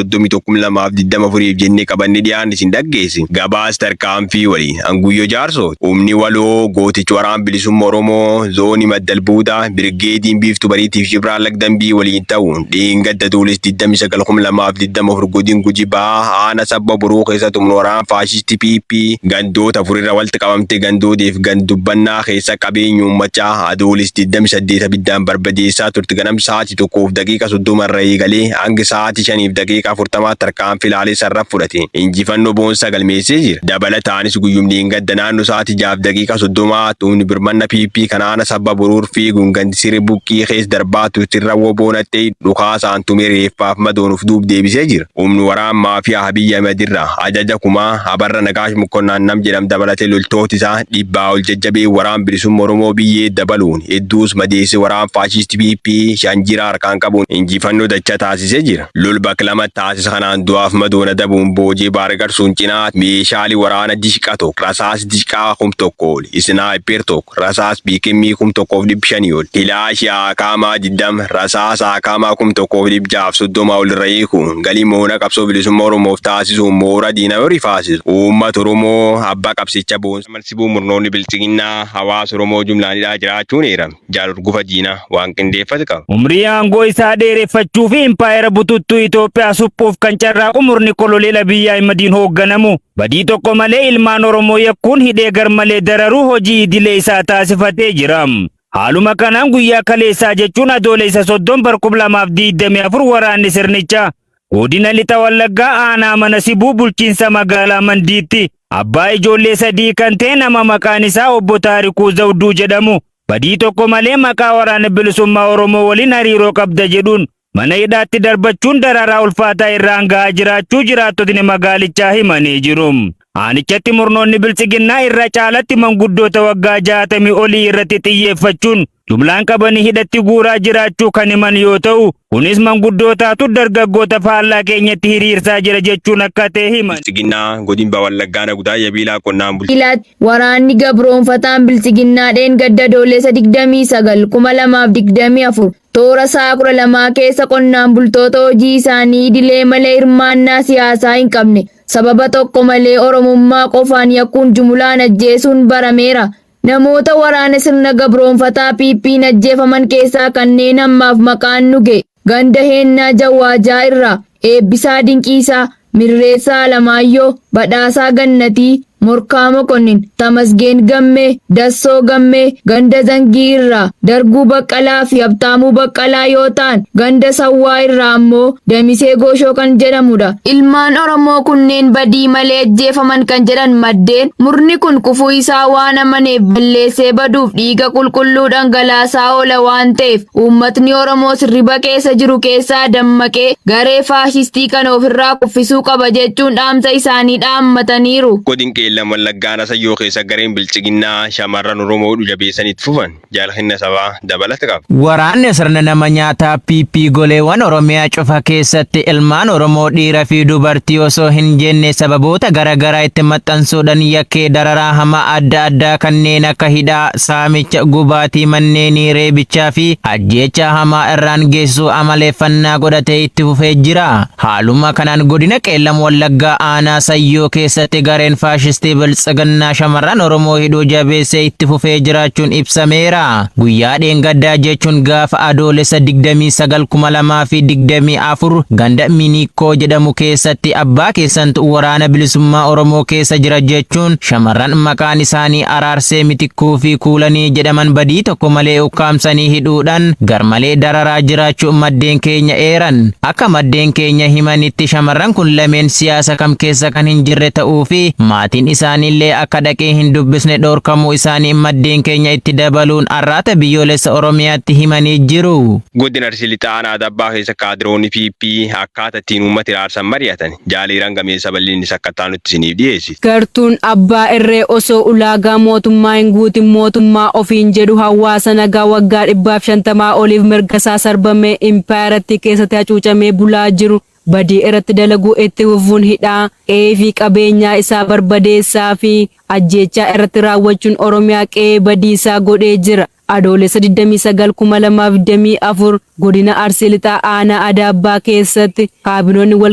31 2024 jennee qabannee dhiyaanne isin dhaggeessi. Gabaas tarkaanfii waliin Anguyyoo Jaarsoo humni waloo gootichi waraan bilisummaa Oromoo zoonii Maddalbuudaa Birgeediin Biiftuu Bariitiif Shibraa Lagdambii waliin ta'uun dheengadda Adoolessa 29 2024 godin Gujii Bahaa aana Sabba Boruu keessatti humna waraana faashistii PP gandoota afurirra walitti qabamte gandooteef gandubbannaa keessa qabeenya uummachaa Adoolessa 28 abiddaan barbadeessaa turte. Ganam sa'aatii 1:30 irra eegalee hanga sa'aatii 5:40 tarkaanfii ilaalee sarara fudhate injifannoo boonsaa galmeessee jira. Dabalataanis guyyumni dheengadda naannoo sa'aatii 6:30 humni birmanna PP kan aana Sabba Boruur fiiguun gandi siree buqqii keessa darbaa turtirra woboonattee dhukaasaan tumee reeffaaf madoon of duub deebisee jira. Humni waraan maafiyaa Abiy Ahmed irraa ajaja kumaa Abarra Nagaash Mokkonnaan nam jedham dabalatee loltooti isaa 100 ol jajjabee waraan bilisummaa Oromoo biyyee dabaluun hedduus madeessee waraan faashistii PP shanjira harkaan qabuun injifannoo dachaa taasisee jira. Lol bakka lama taasisa kanaan du'aaf madoon adabuun boojii baaragarsuun cinaa meeshaalee waraana dishqa 1, rasaas dishqaa 1000 ol, isnaayiper 1, rasaas biikemmii 1500 ol, kilaashii akaamaa 20, rasaas akaamaa 1630 ol irra hiikuun galii moona qabsoo bilisummaa Oromoof taasisuun moora diina yoo rifaasisu uummata Oromoo abbaa qabsicha boonsa marsibuu murnoonni bilxiginnaa hawaasa Oromoo jumlaan hidhaa jiraachuun eerame. Jaal Urgufa Diinaa waan qindeeffate qaba. Umrii aangoo isaa dheereffachuu fi impaayera bututtuu Itoophiyaa suphuuf kan carraaqu murni koloneel Abiyyi Ahimadiin hoogganamu badii tokko malee ilmaan Oromoo yakkuun hidhee garmalee dararuu hojii idilee isaa taasifatee jira. Haaluma kanaan guyyaa kaleessaa jechuun Adoolessa 30 bar 2024 waraanni sirnichaa godina Lixa Wallaggaa aanaa Mana Sibuu bulchiinsa magaalaa Mandiitti abbaa ijoollee 3 kan ta'e nama maqaan isaa obbo Taarikuu Zawduu jedhamu badii tokko malee maqaa waraana bilisummaa Oromoo waliin hariiroo qabda jedhuun mana hidhaatti darbachuun dararaa ulfaataa irraan gahaa jiraachuu jiraattotni magaalichaa himanii jiru. Aanichatti murnoonni biltsiginnaa irra caalatti manguddoota waggaa 60 olii irratti xiyyeeffachuun jumlaan qabanii hidhatti guuraa jiraachuu kan himan yoo ta'u, kunis manguddootaatu dargaggoota faallaa keenyatti hiriirsaa jira jechuun akka ta'e himan. Biltsiginnaa godin Baha Wallaggaa Nagudaa Yabiilaa qonnaan bultoota. Ilaatti waraanni gabroonfataan biltsiginnaa dheengadda Adoolessa 29, 2024 toora sa'a 12 keessa qonnaan bultoota hojii isaanii idilee malee hirmaannaa siyaasaa hin qabne sababa tokko malee Oromummaa qofaan yakkuun jumulaan ajjeesuun barameera. Namoota waraana sirna gabroonfataa PP'n ajjeefaman keessaa kanneen ammaaf maqaan nu ga'e ganda Heennaa Jawaajaa irraa Eebbisaa Dinqiisaa, Mirreessaa Alamaayyoo, Badhaasaa Gannatii, Morkaa Mokonnin, Tamasgeen Gammee, Dassoo Gammee, ganda Zangii irraa Darguu Baqqalaa fi Habtaamuu Baqqalaa yoo ta'an ganda Sawwaa irraa ammoo Damisee Gooshoo kan jedhamudha. Ilmaan Oromoo kunneen badii malee ajjeefaman kan jedhan maddeen, murni kun kufuu isaa waan amaneef balleessee baduuf dhiiga qulqulluu dhangalaasaa oola waan ta'eef uummatni Oromoo sirriba keessa jiru keessaa dammaqee garee faashistii kana ofirraa kuffisuu qaba jechuun dhaamsa isaanii dhaammataniiru. Godin Qeellam Wallaggaa Nasayyoo keessa gareen biltsiginnaa shamarran Oromoo hidhu jabeessanii itti fufan. Jaalhinna sabaa dabalata qaba. Waraanni sirna nama nyaataa PP goleewwan Oromiyaa cufa keessatti ilmaan Oromoo dhiira fi dubartii osoo hin jenne sababoota garaagaraa itti maxxansuudhaan yakkee dararaa hamaa adda addaa kanneen akka hidhaa, saamicha, gubaatii manneenii, reebichaa fi ajjeechaa hamaa irraan geessisuu amaleeffannaa godhatee itti fufee jira. Haaluma kanaan godina Qeellam Wallaggaa aanaa Sayyoo keessatti gareen faashistii biltsiginnaa shamarran Oromoo hidhuu jabeessee itti fufee jiraachuun ibsameera. Guyyaa dheengaddaa jechuun gaafa Adoolessa 29 2024 ganda Minikkoo jedhamu keessatti abbaa keessantu waraana bilisummaa Oromoo keessa jira jechuun shamarran maqaan isaanii Araarsee Mitikkuu fi Kuulanii jedhaman badii tokko malee ukkaamsanii hidhuudhaan garmalee dararaa jiraachuu maddeen keenya eeran. Akka maddeen keenya himanitti shamarran kun lameen siyaasa kam keessa kan hin jirre ta'uu fi maatiin isaaniillee akka dhaqee hin dubbisne dhoorkamuu isaanii maddeen keenya itti dabaluun Arraata Biyyoolessa Oromiyaatti himanii jiru. Godina Arsii Lixaa Aanaa Adabbaa keessa kaadiroonni PP akkaata ittiin uummata hiraarsan mari'atan. Jaaliiraan gameessa bal'inni sakkattaa nutti isiniif dhiyeessiti. Gartuun abbaa irree osoo ulaagaa mootummaa hin guutin mootummaa ofiin jedhu hawaasa nagaa waggaa 150 oliif mirgasaa sarbamee impaayerattii keessatti hacuucamee bulaa jiru badii irratti dalaguu itti fufuun hidhaa, qe'ee fi qabeenyaa isaa barbadeessaa fi ajjeechaa irratti raawwachuun Oromiyaa qe'ee badiisaa godhee jira. Adoolessa 29, 2024 Godina Arsii Lixaa Aanaa Adaabbaa keessatti kaabinoonni wal.